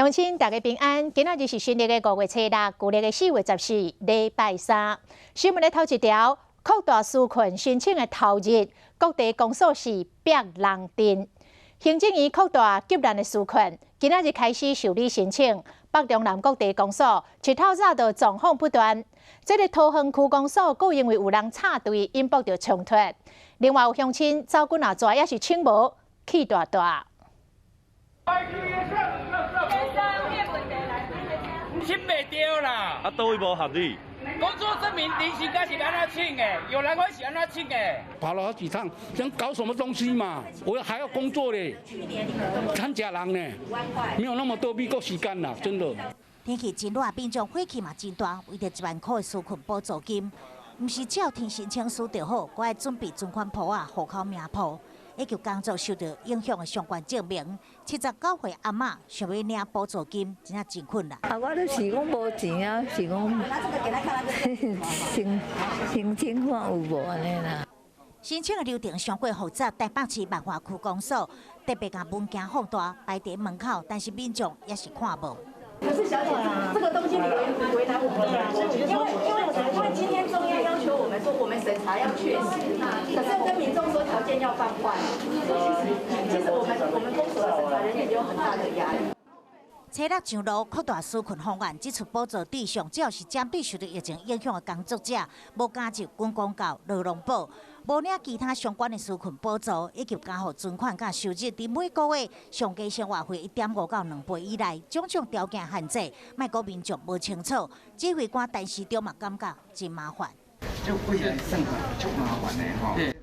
鄉親大家平安，今仔日是新曆的5月初6，舊曆的4月14，禮拜三。新聞的頭一條，擴大紓困申請的頭日，各地公所是逼人陣。行政院擴大急難的紓困，今仔日開始受理申請。北中南各地公所一透早就狀況不斷。這个桃園區公所，閣因為有人插隊，引爆著衝突。另外有鄉親走幾若逝，也是請無氣大大。先生，請袂著啦！啊，佗位無合理？工作證明臨時工是按怎請的？有人會是按怎請的？跑了好幾趟，想搞什麼東西嘛？我還要工作咧，看食人呢，沒有那麼多美國時間啦，真的。天氣真熱，民眾火氣嘛真大，為著1萬箍的紓困補助金，毋是只要填申請書就好，閣愛準備存款簿仔、戶口名簿，以及工作受到影響的相關證明。79歲阿嬤想欲領補助金，真正真困難。啊，我就是講無錢啊，是講申申請看有無按呢啦。申請的流程傷過複雜，台北市萬華區公所特別共文件放大擺佇門口，但是民眾也是看無。可是小姐，這個東西你為難我們了，因為今天中央要求我們說，我們審查要確實，可是跟民眾說條件要放寬，其實我們公所的審查人員也有很大的壓力。初六上路擴大紓困方案，這次補助對象主要是針對受到疫情影響的工作者，無加入軍公教、勞農保，無領其他相關的紓困補助，以及家戶存款佮收入，佇每個月上低生活費1.5到2倍以內，種種條件限制，莫閣民眾無清楚，指揮官陳時中嘛感覺真麻煩。這幾個算法足麻煩的吼。